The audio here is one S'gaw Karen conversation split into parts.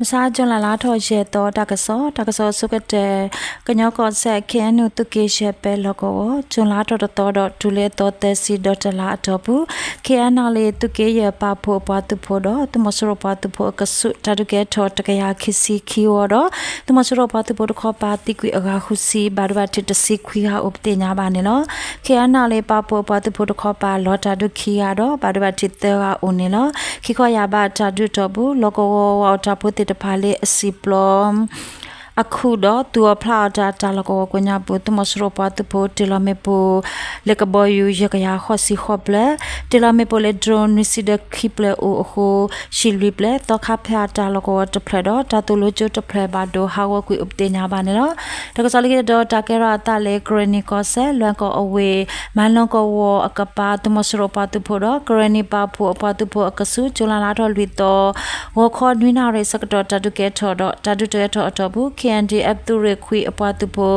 မဆါ July လါထီၣ်ယဲၢ်သီ တၢ်ကစီၣ်, တၢ်ကစီၣ်အဆိကတၢၢ်, ကညီကီၢ်စဲၣ် K N U သုးက့ယဲၢ်ဖဲလီၢ်ကဝီၤ June လါထီၣ်တသီဒီးတုၤလၢသီသၢဆံ ဒီးတလါအတီၢ်ပူၤ K N L A သုးက့ယဲၢ်ပာ်ဖှိၣ်အပှၤသုးဖိဒီး သုးမီၤစိရိၤပှၤသုးဖိအကဆူး တၢ်ဒုးကဲထီၣ်တကယၤခံဆံခံဝီဒီး သုးမီၤစိရိၤပှၤသုးဖိတခီပၤသံကွံာ်အဂၤဃုဆံ ဘၣ်ဒိဘၣ်ထံးတဆံခွံဂၤအိၣ်ပသ့ၣ်ညါဘၣ်န့ၣ်လီၤ. K N L A ပာ်ဖှိၣ်အပှၤသုးဖိတခီပၤလီၤတၢ်ဒုးခံဂၤဒီး ဘၣ်ဒိဘၣ်ထံးသၢဂၤအိၣ်န့ၣ်လီၤ. ခံခီယာ်ဘးတၢ်ဒုးအတီၢ်ပူၤ လီၢ်ကဝီၤဝးအိၣ်တၢ်ဖိသ့ၣ်တဖၣ်လၢအစံာ်ပျီ အခုၣ်ဒီးသူၣ်အီၣ်ဖျးအီၣ်တၢ် တၢ်လီၢ်ကဝီၤကိးညါပူၤ သုးမီၤစိရိၤပှၤသုးဖိတ့ၢ်လီၤမ့ၣ်ပိၢ် လၢကဘီယူၤ ယဲၢ်ကယၤဃိးဆံဃိးဖျၢၣ်, တ့ၢ်လီၤမ့ၣ်ပိၢ်လၢ drone နွံဆံဒီးခံဖျၢၣ်အိၣ်အဃိ ဟံၣ်လွံၢ်ဖျၢၣ်, သီခါဖၠၣ်တၢ်လီၢ်ကဝီၤတဖျၢၣ်ဒီး တၢ်သိၣ်လိကၠိတဖျၢၣ်ဘၣ်ဒိဟးဂီၤကွံာ်အိၣ်ပသ့ၣ်ညါဘၣ်န့ၣ်လီၤ. တၢ်ကစီၣ်လၢခံတတီၤ တၢ်ကဲထီၣ်အသးလၢ ကရ့ၣ်နံၣ်ကီၢ်စဲၣ် လွဲၢ်ကီၢ်အဝ့ၢ် မၤလီကဝီၤအကပၤ သုးမီၤစိရိၤပှၤသုးဖိဒီး ကရ့ၣ်နံၣ်ပာ်ဖှိၣ်အပှၤသုးဖိအကဆူး July လါထီၣ်လွံၢ်သီ ဂီၤခီနွံနၣ်ရံၣ်ဆၢကတီၢ် တၢ်ဒုးကဲထီၣ်ဒီး တၢ်ဒုးတကဲထီၣ်အတီၢ်ပူၤ K N D F သုးရ့ၣ်ခွံအပှၤသုးဖိ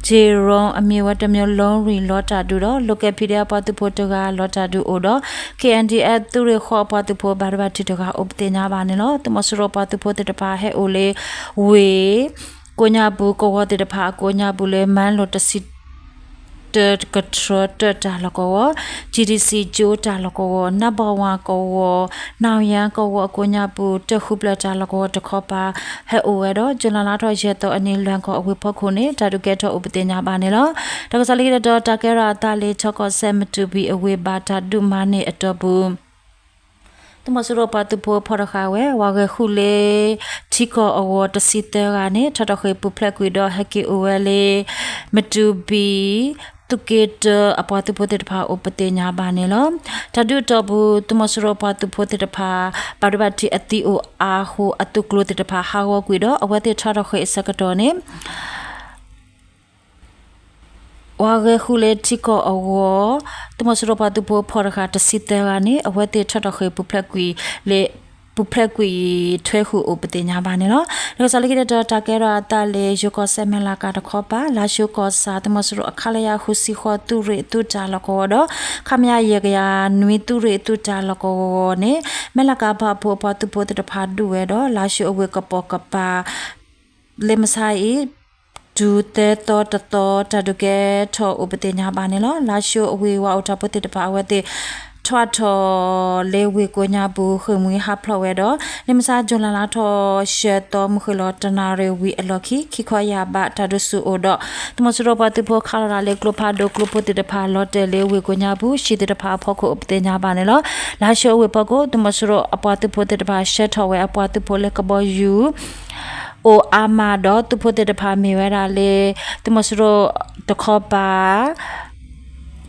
ကၠ့ရိ အမံၤဝဲတမံၤ လီရံၣ်လီၤတၢ်ဒုးဒီး Local P D F ပှၤသုးဖိတဂၤလီၤတၢ်ဒုးအိၣ်ဒီး K N D F သုးရ့ၣ်ဃိးအပှၤသုးဖိ ဘၣ်ဒိဘၣ်ထံးတဂၤအိၣ်ပသ့ၣ်ညါဘၣ်န့ၣ်လီၤ. သုးမီၤစိရိၤပှၤသုးဖိသ့ၣ်တဖၣ်ဟဲအိၣ်လၢ ဝ့ၢ် ကိးညါပူၤ ကဝီၤသ့ၣ်တဖၣ်အကိးညါပူၤလၢ မၢလိၣ်တဆံ တကထြၢတၢ်လီၢ်ကဝီၤ, G D C ကၠိတၢ်လီၢ်ကဝီၤ, နဘဝကဝီၤ, နၣ်ယၣ်ကဝီၤအကိးညါပူၤ တၢ်ဃုဖျၢၣ်တၢ်လီၢ်ကဝီၤတခီပၤ ဟဲအိၣ်ဝဲဒီး July လါထီၣ်ယဲၢ်သီအနံၤ လွဲၢ်ကီၢ်အဝ့ၢ်ဖီခိၣ်န့ၣ် တၢ်ဒုးကဲထီၣ်အိၣ်ပသ့ၣ်ညါဘၣ်န့ၣ်လီၤ. တၢ်ကစီၣ်လၢခံတတီၤ တၢ်ကဲထီၣ်အသးလၢ ခၠီကီၢ်စဲၣ် မတူၢ်ဘံၣ်အဝ့ၢ် ဘၣ်တၢ်ဒုးမၤန့ၢ်အတီၢ်ပူၤ သုးမီၤစိရိၤပှၤသုးဖိဖီၣ်တဃာ်ဝဲ ဝၤဂဲၤဃုာ်လၢ ထံကီၢ်အဂီၤတဆံသၢဂၤန့ၣ် ထီၣ်ထီၣ်ဃ့ၢ်ပူၤဖျဲးကွံာ်ဒီး ဟဲက့ၤအိၣ်ဝဲလၢ မတူၢ်ဘံၣ် သုးက့တၢအပှၤသုးဖိသ့ၣ်တဖၣ်အိၣ်ပသ့ၣ်ညါဘၣ်န့ၣ်လီၤ. တၢ်ဒုးအတီၢ်ပူၤ သုးမီၤစိရိၤပှၤသုးဖိသ့ၣ်တဖၣ် ဘၣ်ဒိဘၣ်ထံးအသံအိၣ်အါအဃိ အသုးကျိၤသ့ၣ်တဖၣ်ဟးဂီၤကွံာ်ဒီး အဝဲသ့ၣ်ထီၣ်ထီၣ်ဃ့ၢ်အဆၢကတီၢ်န့ၣ် ဝၤဂဲၤဃုာ်လၢထံကီၢ်အဂီၤ သုးမီၤစိရိၤပှၤသုးဖိဖီၣ်တဃာ်တဆံသၢဂၤန့ၣ် အဝဲသ့ၣ်ထီၣ်ထီၣ်ဃ့ၢ်ပူၤဖျဲးကွံာ်လၢ ပူၤဖျဲးကွံာ်ထွဲဃုာ်အိၣ်ပသ့ၣ်ညါဘၣ်န့ၣ်လီၤ. တၢ်ကစီၣ်လၢခံတတီၤ တၢ်ကဲထီၣ်အသးလၢ ယိၤကီၢ်စဲၣ်မဲၢ်လးကၤတခီပၤ လါၡိကီၢ်ဆၣ် သုးမီၤစိရိၤအ ခလရ ဃုဆံဃိး သုးရ့ၣ်အသုးတၢ်လီၢ်ကဝီၤဒီး ခမရ ယဲၢ်ကယၤနွံ သုးရ့ၣ်အသုးတၢ်လီၢ်ကဝီၤန့ၣ် မဲၢ်လးကၤပာ်ဖှိၣ်အပှၤသုးဖိသ့ၣ်တဖၣ်ဒုးဝဲဒီး လါၡိအဝ့ၢ်ကပိာ်ကပၤ လၢမဆါအံၤ တုၤသၢသီတသီ တၢ်ဒုးကဲထီၣ်အိၣ်ပသ့ၣ်ညါဘၣ်န့ၣ်လီၤ. လါၡိအဝ့ၢ်ဝးအိၣ်တၢ်ဖိသ့ၣ်တဖၣ် အဝဲသ့ၣ် ထီၣ်ထီၣ်လၢဝ့ၢ်ကိးညါပူၤ ဃ့ၢ်မှံဟးဖျိးဝဲဒီး လၢမဆါ July လါထီၣ်ယဲၢ်သီ မုၢ်ဃ့ၢ်လီၤတနၣ်ရံၣ်ဝံၤအလီၢ်ခံ ခံခီယာ်ဘးတၢ်ဒုးဆူၣ်အိၣ်ဒီး သုးမီၤစိရိၤပှၤသုးဖိခးလီၤတၢ်လၢကျိဖးဒိၣ် ကျိဖိသ့ၣ်တဖၣ်လီၤတဲာ်လၢဝ့ၢ်ကိးညါပူၤ ဟံၣ်သ့ၣ်တဖၣ်အဖီခိၣ်အိၣ်ပသ့ၣ်ညါဘၣ်န့ၣ်လီၤ. လါၡိအဝ့ၢ်ဖီခိၣ် သုးမီၤစိရိၤအပှၤသုးဖိသ့ၣ်တဖၣ် ဆှၢထီၣ်ဝဲအပှၤသုးဖိလၢကဘီယူၤ အိၣ်အါမးဒီး သုးဖိသ့ၣ်တဖၣ်မ့ၢ်ဝဲဒၣ်လၢ သုးမီၤစိရိၤတခီပၤ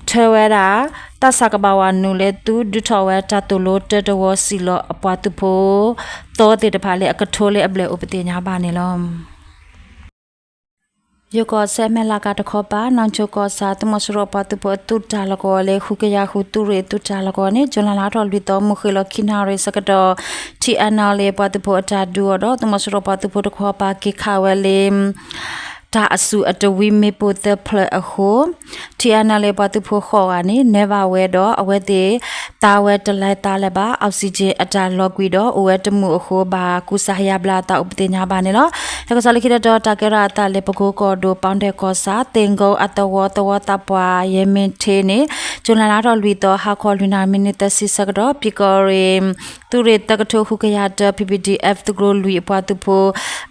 ထၢဝဲဒၣ် သးစၢ်ကဘၣ်ဝးနုာ်လၢသုးဒုးထီၣ်ဝဲတၢ်သိၣ်လိတၢတဝီ စံၣ်လီၤအပှၤသုးဖိ သီသ့ၣ်တဖၣ်လၢအကထိလၢအဘျဲၣ်အိၣ်ပသ့ၣ်ညါဘၣ်န့ၣ်လီၤ. ယိၤကီၢ်စဲၣ်မဲၢ်လးကၤတခီပၤ နီၢ်ဆိကီၢ်ဆၣ် သုးမီၤစိရိၤပှၤသုးဖိအသုးတၢ်လီၢ်ကဝီၤလၢ ဃုကယၤဃု သုးရ့ၣ်အသုးတၢ်လီၢ်ကဝီၤန့ၣ် July လါထီၣ်လွံၢ်သီ မုၢ်ဃ့ၢ်လီၤခံနၣ်ရံၣ်ဆၢကတီၢ် T N L A ပှၤသုးဖိအတၢ်ဒုးအီၤဒီး သုးမီၤစိရိၤပှၤသုးဖိတခီပၤက့ၤခးဝဲလၢ တၢ်အစူၢ်အတဝံမ့ၣ်ပိၢ်သၢဖျၢၣ်အဃိ T N L A ပှၤသုးဖိဃိးဂၤန့ၣ် နဲဘၣ်ဝဲဒီး အဝဲသ့ၣ်သါဝဲတလဲၤသးလၢၤဘၣ် oxygen အတၢ်လီၤကွံာ်ဒီး အိၣ်ဝဲတမုာ်အဃိ ဘၣ်ကူစါဟးဘျါအသးအိၣ်ပသ့ၣ်ညါဘၣ်န့ၣ်လီၤ. တၢ်ကစီၣ်လၢခံတတီၤ တၢ်ကဲထီၣ်အသးလၢ ပကိကီၢ်ဒိၣ် ပီၣ်ဒဲၣ်ကီၢ်ဆၣ် သ့ၣ်ကိအသဝီ သဝီသးပှၢ် ယဲၢ်မ့ၢ်ထ့န့ၣ် July လါထီၣ်လွံၢ်သီ ဟါခီလွံၢ်နၣ်ရံၣ်မံးနံးသၢဆံဆၢကတီၢ် ပံၤကီၢ်ရ့ၣ် သုးရ့ၣ်သၢကထိဃုကယၤတၢ P P D F သုးကျိၤလွံၢ်အပှၤသုးဖိ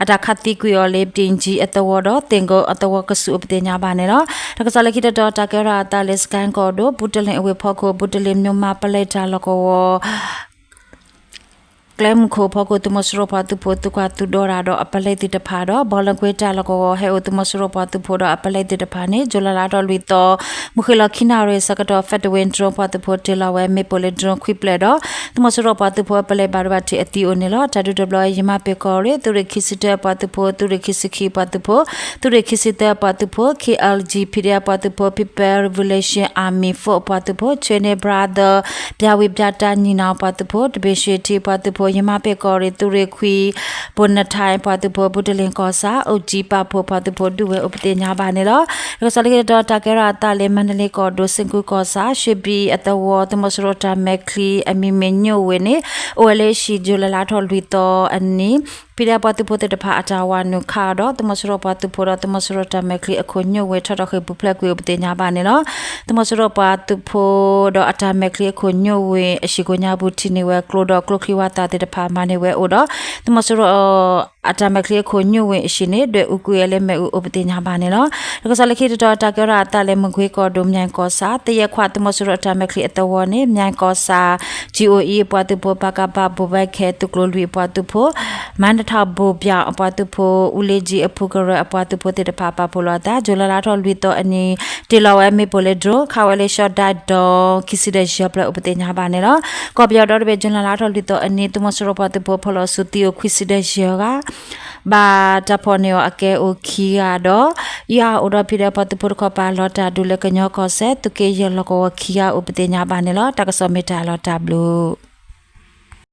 အတၢ်ခးသံကွံာ်အီၤလၢ ပတ့ၣ်ကၠံအသဝီဒီး သ့ၣ်ကိအသဝီကဆူးအိၣ်ပသ့ၣ်ညါဘၣ်န့ၣ်လီၤ. တၢ်ကစီၣ်လၢခံတတီၤ တၢ်ကဲထီၣ်အသးလၢ စကဲၣ်ကီၢ်ဒိၣ် ဘူးတလ့ၣ်အဝ့ၢ်ဖီခိၣ် ဘူးတလ့ၣ်မျိးမးပလဲတၢ်လီၢ်ကဝီၤ ကျဲမုၢ်ခိၣ်ဖီခိၣ် သုးမီၤစိရိၤပှၤသုးဖိသုးကွၢ်သုးဒီတၢ်ဒီးအပလဲသ့ၣ်တဖၣ်ဒီး ဘီလၢကွ့တၢ်လီၢ်ကဝီၤ ဟဲအိၣ်သုးမီၤစိရိၤပှၤသုးဖိဒီးအပလဲသ့ၣ်တဖၣ်န့ၣ် July လါထီၣ်လွံၢ်သီ မုၢ်ဃ့ၢ်လီၤခံနၣ်ရံၣ်ဆၢကတီၢ် Federal Drone ပှၤသုးဖိတ့ၢ်လီၤဝဲမ့ၣ်ပိၢ်လၢ drone ခွံဖျၢၣ်ဒီး သုးမီၤစိရိၤပှၤသုးဖိအပလဲဘၣ်ဒိဘၣ်ထံးအသံအိၣ်န့ၣ်လီၤ. တၢ်ဒုးတဘျီအံၤ ယမၤပ့ၤကီၢ်ရ့ၣ် သုးရ့ၣ်ခံဆံတၢအပှၤသုးဖိ သုးရ့ၣ်ခံဆံခံအပှၤသုးဖိ သုးရ့ၣ်ခံဆံသၢအပှၤသုးဖိ K L G PDF အပှၤသုးဖိ People Revolution Army Force အပှၤသုးဖိ Chinese Brother ပျၢ်ဝံၤပျၢ်တၢ်ညီနောင်အပှၤသုးဖိ တဘ့ၣ်ၡ့ၣ်ထံအပှၤသုးဖိ ယမၤပ့ၤကီၢ်ရ့ၣ် သုးရ့ၣ်ခွံ ဘိၣ်နထၢၣ်အပှၤသုးဖိ ဘူးတလ့ၣ်ကီၢ်ဆၣ် အိၣ်ကၠံပာ်ဖှိၣ်အပှၤသုးဖိ ဒုးဝဲအိၣ်ပသ့ၣ်ညါဘၣ်န့ၣ်လီၤ. တၢ်ကစီၣ်လၢခံတတီၤ တၢ်ကဲထီၣ်အသးလၢ မၤတလ့ကီၢ်ဒိၣ် စ့ၣ်ကူကီၢ်ဆၣ် ရွှ့ၣ်ဘံၣ်အသဝီ သုးမီၤစိရိၤတၢ်မဲာ်ချံ အမံၤမ့ၢ်ညိၣ်ဝ့ၢ်န့ၣ် အိၣ်ဝဲလၢဟံၣ် July လါထီၣ်လွံၢ်သီအနံၤ ဖံဒဲပှၤသုးဖိသ့ၣ်တဖၣ်အတၢ်ဝၤနုာ်ခးအီၤဒီး သုးမီၤစိရိၤပှၤသုးဖိဒီး သုးမီၤစိရိၤတၢ်မဲာ်ချံအခိၣ်ညိဝ့ၢ် ထီထီၣ်ဃ့ၢ်ပူၤဖျဲးကွံာ်အိၣ်ပသ့ၣ်ညါဘၣ်န့ၣ်လီၤ. သုးမီၤစိရိၤပှၤသုးဖိဒီးအတၢ်မဲာ်ချံအခိၣ်ညိဝ့ၢ်အဟံၣ်ကိးညါပူၤ ထံၣ်န့ၢ်ဝဲကျိဒီးကျိချံဝါသၣ်သ့ၣ်တဖၣ်မၤန့ၢ်ဝဲအိၣ်ဒီး သုးမီၤစိရိၤ အတၢ်မဲာ်ချံအခိၣ်ညိဝ့ၢ်အဟံၣ်န့ၣ် ဒွဲၣ်အူကွံာ်ဝဲလၢမ့ၣ်အူအိၣ်ပသ့ၣ်ညါဘၣ်န့ၣ်လီၤ. တၢ်ကစီၣ်လၢခံတတီၤ တၢ်ကဲထီၣ်အသးလၢမကွ့ကီၢ်ဒိၣ် မၠဲၣ်ကီၢ်ဆၣ် သယဲၢ်ခွး သုးမီၤစိရိၤအတၢ်မဲာ်ချံအသဝီန့ၣ် မၠဲၣ်ကီၢ်ဆၣ် ကၠံအိၣ်အံၤအပှၤသုးဖိ ပကဖ ဘိၣ်ဘဲခဲ သုးကျိၤလွံၢ်အပှၤသုးဖိ မၤနထၣ်ဘိၣ်ပၠၣ်အပှၤသုးဖိ အူလ့ကၠံအဖုကရၢအပှၤသုးဖိသ့ၣ်တဖၣ်ပာ်ဖှိၣ်လီၤအသး ကၠူၤလဲလါထီၣ်လွံၢ်သီအနံၤ တ့ၢ်လီၤဝဲမ့ၣ်ပိၢ်လၢ drone ခးဝဲလၢ ရှီဒၣ်ဒီး ခံဆံဒီးယဲၢ်ဖျၢၣ်အိၣ်ပသ့ၣ်ညါဘၣ်န့ၣ်လီၤ. ကီၢ်ပယီၤဒီတဘ့ၣ် ကၠူၤလဲလါထီၣ်လွံၢ်သီအနံၤ သုးမီၤစိရိၤပှၤသုးဖိဖီၣ်လီၤဆူသံအိၣ်ခွံဆံဒီးယဲၢ်ဂၤ ဘၣ်တၢ်ဖီၣ်န့ၢ်အီၤအကဲအိၣ်ခံဂၤဒီး ယွၤအိၣ်ဒီးဖံဒဲပှၤသုးဖိတခီပၤလီၤတၢ်ဒုးလၢကညီကီၢ်စဲၣ် သုးက့ယဲၢ်လီၢ်ကဝီၤခံဂၤအိၣ်ပသ့ၣ်ညါဘၣ်န့ၣ်လီၤ. တၢ်ကစီၣ်မ့ၢ်တၢ်လီၤတၢ်ဘျုး